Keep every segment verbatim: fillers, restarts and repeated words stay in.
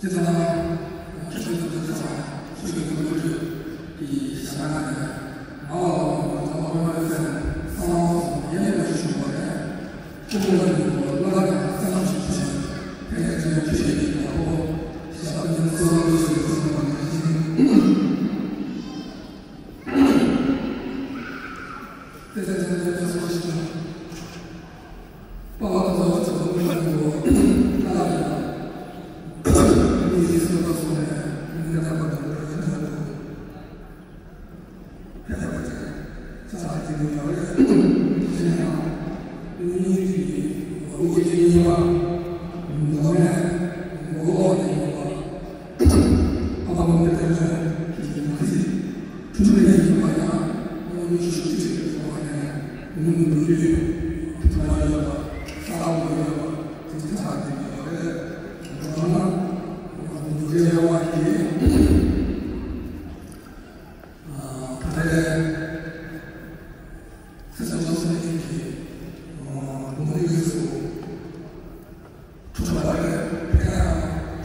སྤྱི་ཚོགས་ནང་ཆོས་ཀྱི་འདུ་ཚོགས་དང་ཆོས་ཀྱི་འདུ་ཚོགས་ཀྱི་ཞལ་སྔ་ནས་མ་བ་ལ་བ་ལ་བ་ལ་བ་ལ་བ་ལ་ཡེ་ནས་མ་ཞུ་བ་རེད། ཆོས་ཀྱི་ལ་ཡིན་པ་ལ་ལ་ཡང་སེམས་ཆུང་ཆུང་ཕན་ཡོན་ཆེན་ཆོས་ཀྱི་ཡིན་པ་ཧོ། ཞལ་སྔ་ནས་གསོལ་བ་བློ་ཞིག་གསོལ་བ་ནང་བཞིན།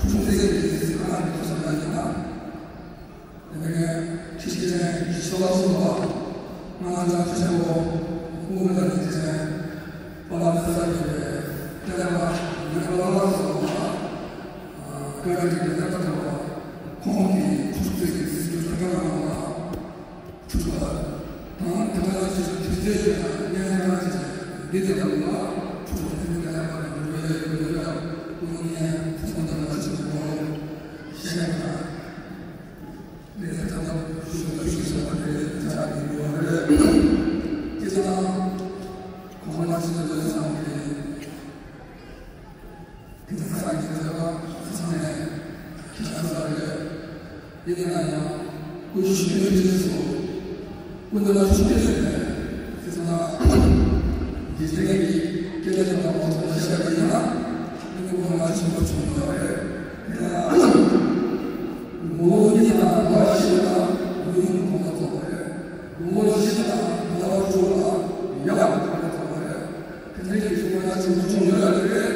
ཁྲུང་ཟེར་གྱི་ཟེར་ཁ་ནང་ཁྲུང་ཟེར་གྱི་ཟེར་ཁ་ནང་ཁྲུང་ཟེར་ན་ཡིན་ན། དེ་ནས་ཁྲི་ཆེན་ཞི་བ་གསུམ་པ། སྔགས་འཆང་ཆེན་པོ། ཀུན་མཁྱེན་རིན་ཆེན། དཔལ་ལྡན་ས་སྐྱ་པའི་ཏེ་ལ་བ་ཉེ་བ་ལ་སོགས་པ། བཀའ་དྲིན་གྱི་ལས་ཀ་དང་ཁོང་གིས་ཁྲུང་ཟེར་གྱི་ཟེར་རྒྱུ་ས་ཁ་ནང་ལ། ཐུབ་པ། དང་དེ་ལ་ཅི་ཐུབ་ཚོད་ཅིག་དང་སྙན་ངག་ཅིག་འདི་ལྟ་བུ་ལ་ཐུབ་པ་དེ་ནི་ག་ལ་བར་ཡོད་ཡོད་ཡོད་ཡོད་ཀུན་ནས་ཚོགས་འདུ་ལ་ཅི་ཐུབ་པ་ཞེས་པ་དང་། དེ་ལྟ་བུ་ཤུགས་ལ་ཤུགས་སོགས་པ་དེ་ཆ་ལ་ཡོད་རེད། ཅི་ལྟར་གོང་མ་ཅི་ལྟར་ལས་བསམ་པའི། དེང་སང་གི་འཚོ་བ་ཚང་མས་ཁྱད་མཚར་རེད། ཡིན་ན་ཡང་ཀུན་སྤྱོད་ཀྱི་ཚུལ་སོགས་ཀུན་ཏུ་ལ་ཆུང་དུས་ནས་དེ་ཚོ་ལ་འཇིག་རྟེན་གྱི་སྐྱེ་གནས་དང་མང་ཚོགས་བཤད་པ་ཡིན་ན་ཀུན་ཏུ་ཁོང་ལ་ཆེན་པོ་བྱུང་ཡོད་རེད། དེ་ལ་ངོ་བོ་ཉིད་དང་ངོ་བོ་ཤེས་པ་ལ་ཡུན་གོང་དུ་རྫོགས་པ་རེད། ངོ་བོ་ཤེས་པ་དང་ངོ་བོ་དྲུག་ལ་ཡག་པོ་གོང་དུ་རྫོགས་པ་རེད། དེ་འདྲའི་གི་ཆུང་མ་ཆུང་ཆུང་ཡོད་ལ་རེད།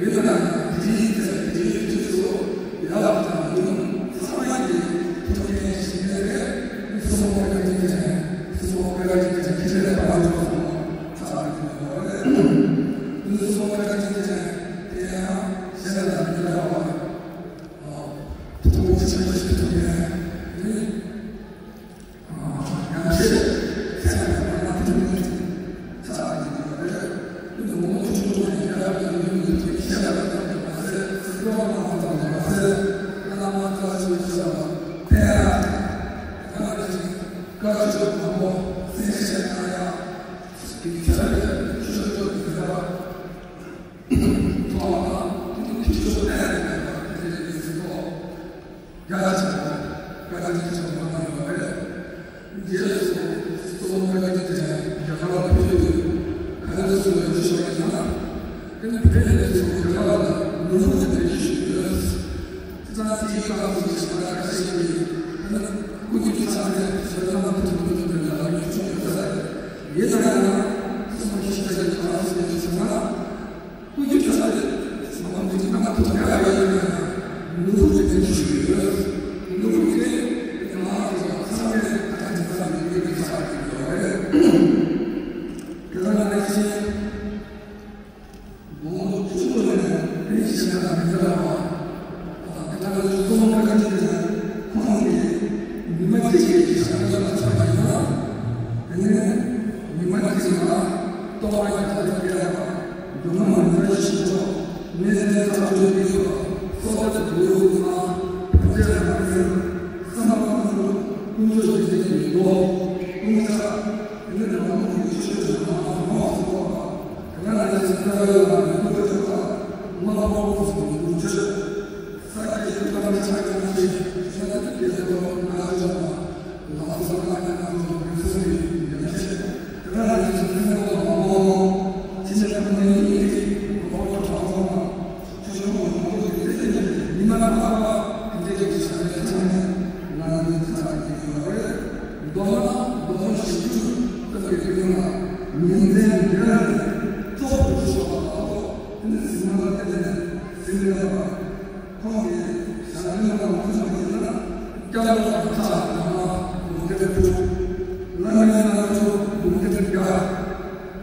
ཡོད་ན་དེའི་ཚེ་དེའི་དུས་སུ་ཡག་དང་ཡུན་ཚང་མ་གི་ཐུགས་རྗེ་ཞིག་ནས་རེད། སོ་སོ་བོད་པའི་གི་ཚེ་སོ་སོ་བོད་པའི་གི་ཚེ་ཁྱི་ལས་པ་ལ་སོ་སོ་ཚ་བ་གི་ནས་རེད། སོ་སོ་བོད་པའི་གི་ཚེ་དེ་ཡང་གཞན་ལ་མི་འདྲ་བ། ཐུགས་རྗེ་ཆེན་པོ་ཞིག་ཐུགས་རྗེ་ནས། རྒྱ་ཆེན་པོ་བཀའ་དྲིན་ཆེན་པོ་གནང་ཡོད་པ་རེད། རྗེས་སུ་གཙོ་བོ་བཀའ་དྲིན་ཆེན་རྒྱ་གར་ལ་ཕེབས་དུས་ག་རེ་ཟེར་བའི་ཞུ་བ་ཡིན་ན། དེ་ནི་བོད་ནས་ཚུར་རྒྱ་གར་ལ་ལོ་རྒྱུས་ཀྱི་ལས་ཞུས་ཡོད། དེ་ཙང་དེའི་སྐབས་སུ་ཞིག་ལ་ཁ་ཤས་ཀྱིས་དེ་ནི་སྐུ་རྒྱུད་ཚང་མས་ཞལ་ལག་མ་ཐུབ་མི་ཐུབ་པའི་ལ་ལུས་བྱུང་ཡོད་ས་རེད། ཡིན་ན་ཡང་ཚོགས་མི་ཤེས་བྱ་ཡི་གང་ཟེར་བའི་ཚུལ་ན། ཀུན་གྱིས་ཐོས་པ་དེ་ཚང་མ་མི་འདུག་ན་ཐོས་ཡག་ཡག་ཡིན་ན་ནོར་བུ་དེ་ཚོ་ཞིག་ཡོད། ནོར་བུ་དེ་ང་ཚོ་ཚང་མས་ད་ལྟ་འདི་ཚང་མ་མི་འདུག་ས་དེ་ཡོད་རེད། དེ་ལ་ང་ཚོས་ལོ་ངོ་བཅུ་དྲུག་ནས་རིག་གཞན་དག་མི་འདྲ་བ། ད་ལྟ་ང་ཚོ་གཙོ་བོ་བཀའ་དྲིན་དེ་ཁོང་གིས་ཉི་མ་གཅིག་གི་ཞག་ལ་ལ་ཆགས་པ་ཡིན་ན། དེ་ནས་ཉི་མ་གཅིག་ལ་ལྟོ་བ་ཡང་ད་ལྟ་བརྒྱད་ལ་སྡུག་བསྔལ་མ་འདྲ་ ཞིག་ཐོག་མི་ཚེའི་ཐག་གཅོད་ཀྱི་སོགས་ཚོགས་སྡེ་བོད་ཡུལ་ཚང་ཕལ་ཆེར་ང་ཚོའི་བསམ་པ་ཀུན་སྤྱོད་ཀུན་སྤྱོད་བདེ་ཆེན་གྱི་ལོ་ཀུན་ཆགས་དེ་ནི་མ་མོ་གི་ཆོས་སྤྱོད་ནང་མ་མོ་སོགས་པ་དེ་ན་ང་ཚོའི་ས་ཡོད་ལ་ནི་ཀུན་སྤྱོད་ཐོག་མ་མོ་སོགས་ཀྱི་ཀུན་སྤྱོད། ས་སྐྱེས་ཐུབ་པ་ཆ་ཚང་ཞིག་ཤ་ཚ་སྐྱེས་ཐུབ་པ་ང་ཚོ་ལ་ལག་སོགས་ལ་ང་ཚོ་མི་ཚོ་ཡི་ཡང་ཆེ། དེ་ན་ང་ཚོ་ཚུལ་ཁྲིམས་ཐོག་མ་མོ་ཕྱི་ནས་ཐོག་མའི་ཡིན་གྱི་མ་མོ་གྲོགས་མོ་ཆུ་ཆུ་མོ་མོ་གི་ཚེ་ཚེ་ཉིད་ཉི་མ་ལ་ཕ་བ་དེ་འདྲའི་གི་ས་ནས་ཚང་མས་ང་ཚོའི་ཚ་གི་ཡོད་རེད། མདོར་ན་མདོར་ན་ཞིབ་འཇུག་ལྟ་བུའི་ཕྱོགས་ལ་ཉིན་མཚན་འགའ་རེ་ཙོག་ཏུ་ཤོར་བ་ལ་སོགས་དེ་ནི་གཟིགས་མ་ལ་བལྟས་ནས་གཟིགས་མེད་པ། ཁོང་གིས་ཞང་ཞུང་དང་མཐུན་པ་ཡིན་ན་སྐྱབས་ལ་ཚ་ལ་མ་འདུག་སྟེ་ཐུག་བླ་མའི་ནང་དུ་འདུག་སྟེ་འགའ།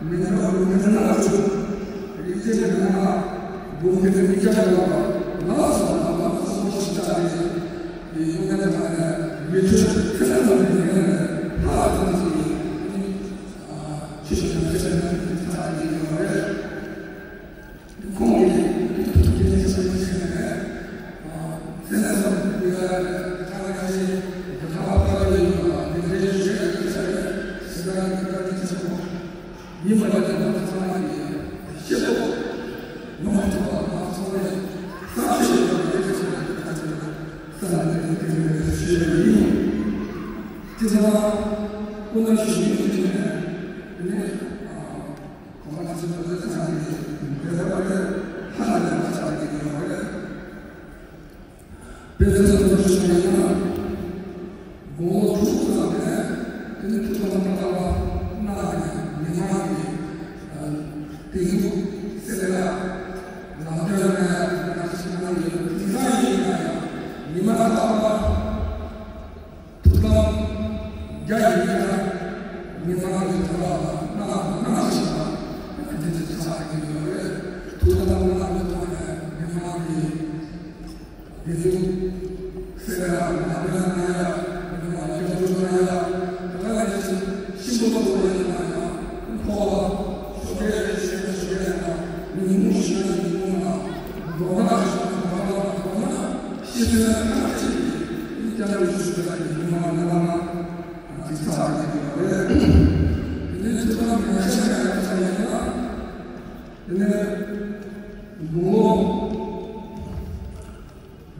མི་འདྲ་བ་མི་འདྲ་བ་ཚོ་རིག་གཅེས་མི་སྣ་དགོན་སྡེ་མི་སྐྱ་བ་ལ་ལ་སོགས་ལ་ལ་སོགས་ཤིག་ཅག་རེད། དེ་ཡོང་ཡ་ལ་ཡོད་ཆོས་ཁྱེད་རང་ལ་མི་ཡོང་ཡ་ལ་ལ་སོགས་ཀྱི་ཆོས་ཀྱི་ནང་ཆོས་ཀྱི་ནང་ཚ་རེད་ཡོང་བ་རེད། ཁོང་གིས་དེ་ཚོ་ཐུགས་རྗེ་ཆེ་ཞུ་བ་ཞིག་ནས། བཙན་ས་བུ་ཡ་ཁ་ཁ་ཤས་ཁ་ཁ་བ་ཁ་ཁ་ཡོད་པ་འདི་འདྲའི་ཞུ་ཡ་ཡོད་ས་རེད། ཞེ་དྲག་གི་ཁ་ཁ་ཆེ་ཆེ་ཁོ་ཡིན་པ་ལ་ཁོང་ཚང་མ་གིས་ཤེས་རྟོགས་ཡོང་མ་ཐུབ་པ་ང་ཚོ་ལ་བསམ་ཤེས་ཡོད་པ་འདི་འདྲ་ཞིག་ལ་ཁ་ཁ་ཆེ་ཁོ་བསམ་ནས་དེ་འདྲ་ཞུ་ཡ་ཡིན། དེ་ཚང་མ་སྐུ་ན་གཞོན་ནུ་ཞིག་ནས་དེ་ནས། གོང་མ་ཚོས་བོད་ཚང་གི་འབྲེལ་བ་ལས་ཧ་ལས་པ་ཆགས་ཀྱི་ཡོད་རེད། དཔེ་མཚོན་ཙམ་ཞུ་བ་ཡིན་ན། དགུང་ལོ་དྲུག་ཙམ་ནས་དེ་ནི་ཐུགས་དམ་བསྐང་བ་གནང་ནས་མི་མང་གི་སྡིགས་མཛུབ་སེ་ར་ལམ་སྟོན་ནས་གནང་ཞིག་གནང་ཡོད། དེང་སང་ཡིན་ན་ཡང་ཉི་མ་རྟག་པར། ཐུགས་དམ་རྒྱ་ཡིན་ཀྱང་མི་མང་གི་དོན་ལ་གནང་གནང་ཞིག་དང་དེ་འདྲ་ཚང་གི་ཡོད་རེད། ཐུགས་དམ་གནང་གི་ཐོག་ནས་མི་མང་གི་དེ་ཚོ་སེ་ར་ལ་དེ་ལ་གནང་ཡ་མི་མང་སྐྱབས་བཅོལ་གནང་ཡ་དེ་ལ་ཡ་ཞིག་ཤིན་ཏུ་མང་པོ་ཡིན་ན་ཡང་ཁོ་བ་ཞོགས་ཀས་ཞིག་ཞོགས་ཀས་ཡང་ཉིན་མོ་ཞིག་ན་ཉིན་མོ་ན་མདོར་ན་ཞིག་མདོར་ན་མདོར་ན་ཤེས་ཚད་ཁ་ཅིག་ཡིན་ཀྱང་ཡོད་ཞུ་བ་ཡིན་མ་ལ་ན། ཅིག་ཚར་གྱི་ཡོད་རེད། དེ་ནས་ཐུགས་དམ་ཉམས་བཞེས་གནང་ཡག་ཚར་ཡིན་ན། དེ་ནས་དགུང་ལོ་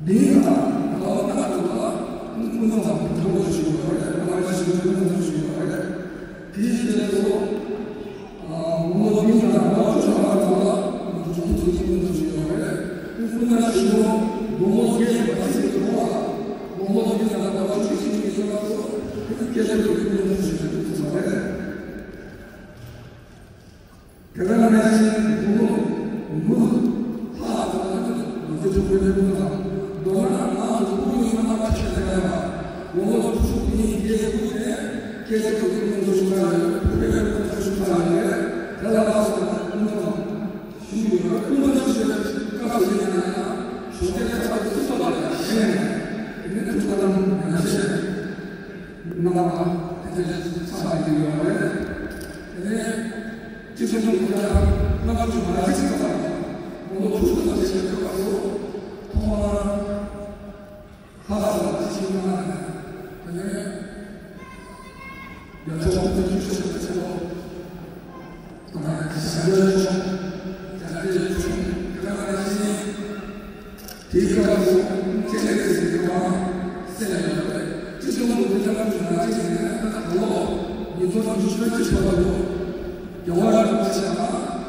འདིའི་ནང་ད་ལོ་ལྟར་དུ་ལ་ཀུན་སློང་དང་བོད་ལོ་ཞུ་བ་རེད། བླ་མ་ཞུ་ཀུན་སློང་ཞུ་བ་རེད། དེའི་རྗེས་སུ་དགུང་ལོ་བདུན་དང་ལོ་བཅུ་ལ་ལ་འཛུགས་སྐྲུན་གྱི་ཀུན་སློང་ཞུ་བ་རེད། ཀུན་སློང་ཞུ་བ་དགུང་ལོ་བརྒྱད་ལ་ཕྱིན་ཏེ་འགྲོ་བ་དགུང་ལོ་བདུན་དང་ལོ་བཅུ་གཅིག་གི་ཡོད་པ་ཚོ་དེ་ནི་སྐད་ཆ་ལ་ཀུན་སློང་ཞུ་བ་རེད་གསུངས་པ་རེད། དེ་ལ་ནས་དགུང་ལོ་དགུ་ལྷག་ཙམ་ལ་ང་ཚོ་ཆུང་བའི་ལས་ཁུངས་དང་མདོར་ན་ང་ཚོ་སྐུ་ཡོད་ན་ང་ཆེ་ཟེར་ཡ་ལ་དགུང་ལོ་དྲུག་ཅུ་ཡིན་རྗེས་སུ་ནས་སྐད་ཆ་ཐུབ་ཀྱི་མི་འདུག་ཞུ་བ་ཡོད། ཕུགས་པའི་ལས་ཁུངས་ཞུ་བ་ཡོད། དེ་ལ་ལགས་སོ་ཀུན་སློང་ཞུ་ཡོད། ཀུན་སློང་ཞུ་བའི་སྐབས་སུ་ཡིན་ན་ཡང་ཞོགས་ཀས་ཁ་ཐུག་ཐུག་པ་ལ་ཞེན་ནས་དེ་ནས་ཐུགས་དམ་ཉམས་བཞེས་གནང་བ་དེ་འདྲ་ཚང་མ་ཡིན་ཡོད་རེད། དེ་ནས། སྤྱི་ཚོགས་ཀྱི་ཁོར་ཡུག་ལྔ་བཅུ་ང་གཅིག་ཙམ་ལ་མི་ལོ་དྲུག་ཙམ་ཞིག་གི་སྐབས་སུ་ཐོག་མར་ལྷ་ས་ལ་ཆིབས་སྒྱུར་གནང་ནས། དེ་ནས་རྒྱལ་ཚོགས་ཀྱི་བཅུ་ཤོག་གི་ཆེད་དུ་དང་ཞྭ་མོའི་ཚོགས་རྒྱ་རྩེའི་ཚོགས་དེ་ག་ནང་བཞིན། དེའི་སྐབས་སུ་སྤྱན་རས་གཟིགས་ཀྱི་ཁ་པར་གསན་ཡོད་པས། སྤྱི་ཚོགས་ཀྱི་ལྔ་བཅུ་ང་གཅིག་ནས་ད་ལོ་ཉིས་སྟོང་ཉི་ཤུ་རྩ་གཅིག་བར་དུ་རྒྱལ་བ་རིན་པོ་ཆེ་དང་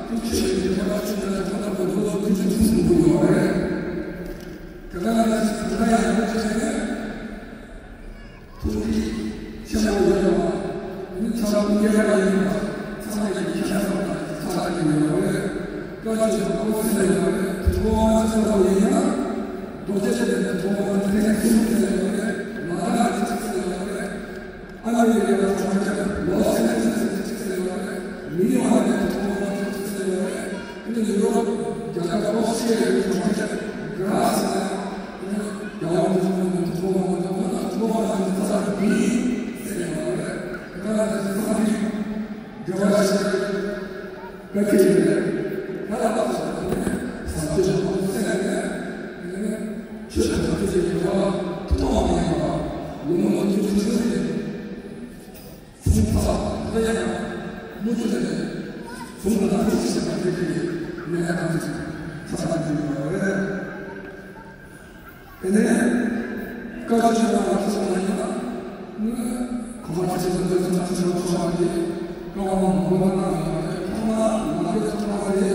དེ་ཆོས་ཀྱི་རྒྱལ་བ་བཅོམ་ལྡན་འདས་ཁོ་ན་པོ་ལོ་དགུ་བཅུ་གསུམ་དུ་འཁོད་ཡོད་པ་རེད། དེ་ག་ནང་བཞིན་དེ་ག་ཡང་ཡང་བྱས་ནས་ཐུགས་རྗེ་ཆེན་པོ་ཡོད་པ་ནི་ཚང་མ་སྐྱེ་བ་ཡིན་པ་ཚང་མས་ཀྱང་མཁྱེན་པ་དང་ཚང་མ་ཡིན་ཡོད་པ་རེད། བཀའ་ཆོས་དང་ཁོ་ཚོས་ཡོད་པ་རེད། ཁོ་ང་ཚོ་ཚོ་ཡིན་ན་རྡོ་རྗེ་གདན་ནས་ཐོག་མར་ཐེངས་གསུམ་ཡོད་པ་རེད། ལ་དྭགས་ཀྱི་ཚིག་ཡོད་པ་རེད། ཨ་མི་རི་ཀའི་གྲོང་ཁྱེར་ལོ་སི་ཨེན་ཇི་ལེ་སི་ནས་ཚིག་ཡོད་པ་རེད། ནིའུ་ཡོག་ནས་ཐོག་མར་ཚིག་ཡོད་པ་རེད། ཨ་ནི་ཡུ་རོབ་རྒྱལ་ཁབ་ཨོ་སི་ཀྲི་ཡ་གི་གྲོང་ཁྱེར་གྷ་ར་སི་ནས། རྒྱལ་བ་རིན་པོ་ཆེ་མཆོག་གི་ཐུགས་དགོངས་མ་ཐོབ་ན་ཐུགས་དགོངས་མ་ཐོབ་ན་ས་ལ་བི་ཟེར་ཡོད་པ་རེད། ད་ལྟ་དེ་ཚོ་ཚང་མ་རྒྱལ་བ་ཞིག་བཀའ་ཁྲིད་ཡོད་རེད། ད་ལྟ་ད་ལྟ་ད་ ཚོ་ཐུགས་སེམས་ནས་ཚོང་ཐ་ལ་ཡ་ཡང་མུ་མཐུད་ནས་ཚོང་ལ་ཐུགས་རྗེ་ཆེ་བ་དེ་གི་ནས་ཨ་ཐམས་ཅད་ཐ་ས་གི་ཡོད་རེད། དེ་ནས་བཀའ་ཆོས་ཆོས་ལ་ཐུགས་སུ་མ་ཡིན་ན། གོང་མ་ཁྲི་ཆེན་དང་ཚོགས་ཆེན་ཚོགས་པ་དེ་བཀའ་དབང་མང་པོ་གནང་ཡོད་རེད། ཐོག་མར་ལ་དེ་ཚོགས་པ་དེ་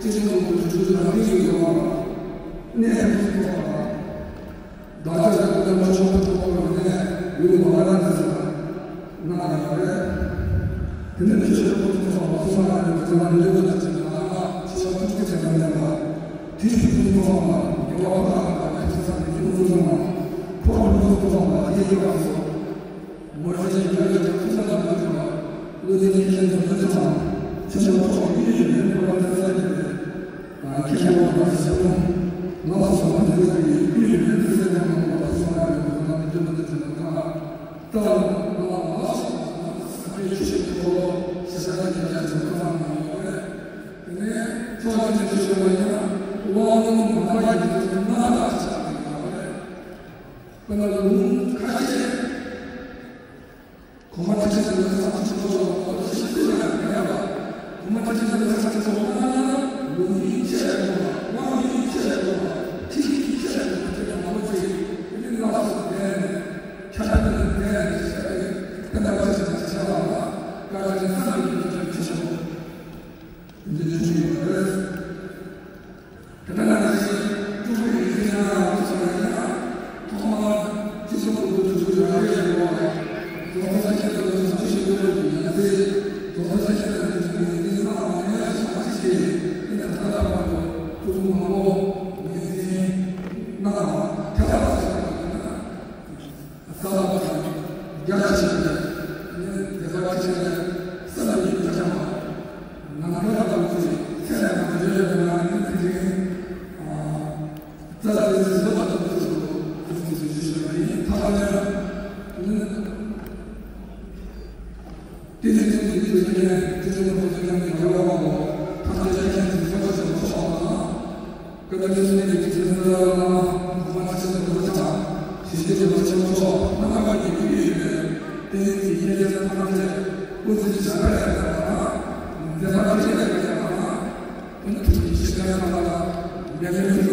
སྤྱི་ཚོགས་ཀྱི་གྲུབ་འབྲས་ལ་དེ་ཡོད་པ་གནས་ཐུབ་པ། བདག་ཅག་གི་ལམ་ཆོག་པ་ཐོག་ནས་ཡུལ་ལ་བ་ར་འདི་ཚོ་གནང་ཡོད་རེད། དེ་ནས་ཆོས་ཀྱི་ཐོག་ཐོག་པ་ཐོག་མ་ལ་ཡོད་པ་ཚོ་ལ་འདི་ལོ་ད་ཅི་ལ་ལ་ཆོས་ཐུགས་ཀྱི་དེ་ལ་ལ་དེ་ཆོས་ཀྱི་ཐོག་མ་ལ་ཡོད་པ་ལ་ལ་ཆོས་ས་ནས་ཡོད་པ་ཚོ་ལ་ཕོག་པ་ཐོག་ཐོག་པ་ལ་དེ་ཡོད་པ་ཚོ། མོ་རང་ཉིད་ཀྱི་ལུས་ལ་ཐུགས་ལ་མ་ཐུག་པ། བློ་ལྡན་གྱི་ཁྱེད་ཚོ་མི་ཚང་མ་ཕྱི་ཕྱོགས་ཐོག་གི་གཡུ་ཡི་ལན་པོ་ལ་ཚ་ཡི་ལས། ཁྱེད་ཚོ་བ་ཚ་ཡི་ལོ། ང་ལ་སོགས་པ་འདི་ཚོ་གི་གཡུ་ཡི་ལན་ཚ་ཡི་ལོ། ང་ལ་སོགས་པ་ཡོད་པ་ལ་འདི་མ་འདི་ཚོ་ལ་ཁ། ད་ང་ལ་ང་ལ་སོགས་པ་ང་ལ་སོགས་པ་ཆུ་ཞིག་གི་ཐོག་ལོ་ཞེ་ས་ཀྱི་ཁྱེད་ཚོ་ཁ་མ་ང་ཡོད་རེད། དེ་ནས་ཚོགས་ཀྱི་ཆུ་ཞིག་ལ་ཡང་དབང་ལུང་མ་པ་ཡི་ཚོ་ན་ད་ཆ་གི་ཡོད་རེད། དཔེར་ན་ལུང་ཁ་ཤས། གོང་མ་ཁྲི་ཆེན་ཚོ་ལ་ས་ཁྲི་ཆེན་ཚོ་ལ་ཁོ་ཚོ་ཤི་ཚོད་ལ་ཡང་ཡང་བ། གོང་མ་ཁྲི་ཆེན་ཚོ་ལ་ས་ཁྲི་ཆེན་ཚོ་ལ་ཡང་ཡང་ལུང་ཡིན་ཆེ་བ་དང་དབང་ཡིན་ཆེ་བ་དང་ཁྲི་ཡིན་ཆེ་བ་དང་དེ་ལ་མང་པོ་ཅིག་དེ་ནི་ལགས་སོ་བསྡད་ནས་ཆ་ལ་ནི་བསྡད་ནས་བཤད་པའི་དེ་འདྲ་བ་ཞིག་ཆེ་བ་ལ་བཀའ་དྲིན་བསམ་གྱིས་མི་ཁྱབ་ཆེ་ཆེ་བ་འདི་འདྲ་ཞིག་ཡོད་རེད། དེ་ལྟར་ན་ཞིག་ཀྲུང་གོའི་ཡུལ་གྱི་ཡང་ཐོག་མ་ཐོག་མ་སྤྱི་ཚོགས་ཀྱི་འགོ་ཁྲིད་ཚོས་རང་རེ་ཡོད་པ། རྫོང་ས་ཆེན་དུ་ལོ་ཚོ་ཆེ་ཡོད་པའི་ཡང་རྩེ། རྫོང་ས་ཆེན་དུ་ལོ་ཚོ་ཆེ་ཡོད་པའི་ཡང་རྩེ་ཞིག་མ་ཞིག་ཡིན་ན་ད་ལྟ་བར་དུ་ཀྲུང་གོ་མང་པོ་ངོས་འཛིན་གནང་བ་ཐེ་བ་ལ་སོགས་པ་ཡིན་ན། ས་ལ་བ་དང་རྒྱ་ཆེ་ཆེ་ནས་ནི་དེ་ས་ཆེ་ཆེ་ནས་ས་ལ་ཡིན་ཀྱང་ནང་ཁུལ་ལ་དང་ཚེ་ཚེ་ལ་དང་བརྗོད་ལ་དང་ནི་དེ་རིང་རྩ་ལ་དེ་ཚེ་བཟོ་བ་དང་དེ་ཚོ་དེ་ཚོ་དེ་ཚོ་ཞིག་ལ་ཡིན་ཐ་ལ་ནི། དེ་ནི་ཚུལ་འདི་ཚུལ་ནི་དེ་ཚུལ་ནི་ཁོ་ཚོ་ཡང་ནི་ཡོད་པ་མ་གཏོགས་ཐམས་ཅད་ཀྱང་དེ་ཚོ་ཁོ་ཚོ་ཚོགས་པ་དང་། ཀ་ན་ཅི་སི་ནི་གི་ཚུལ་ནི་ལ་ལ་ཁོ་མ་ཚེ་ཚོ་ཁོ་ཚོ་དང་ཞི་བདེ་ལ་ཆོས་ཚོགས་སྣ་ཁ་གི་ཡུལ་ཡོད་པས་དེ་ནི་དེ་ཡིན་ལས་ཐམས་ཅད་ཀུན་གཟིགས་བྱ་བ་ཡང་དག་པ་དང་དེ་ལ་ཁྲིད་ལས་ཀྱང་དག་པ་དང་དེ་ནི་ཐུགས་ཀྱི་ཤེས་བྱ་ཡང་དག་པ་དང་དེ་ནི།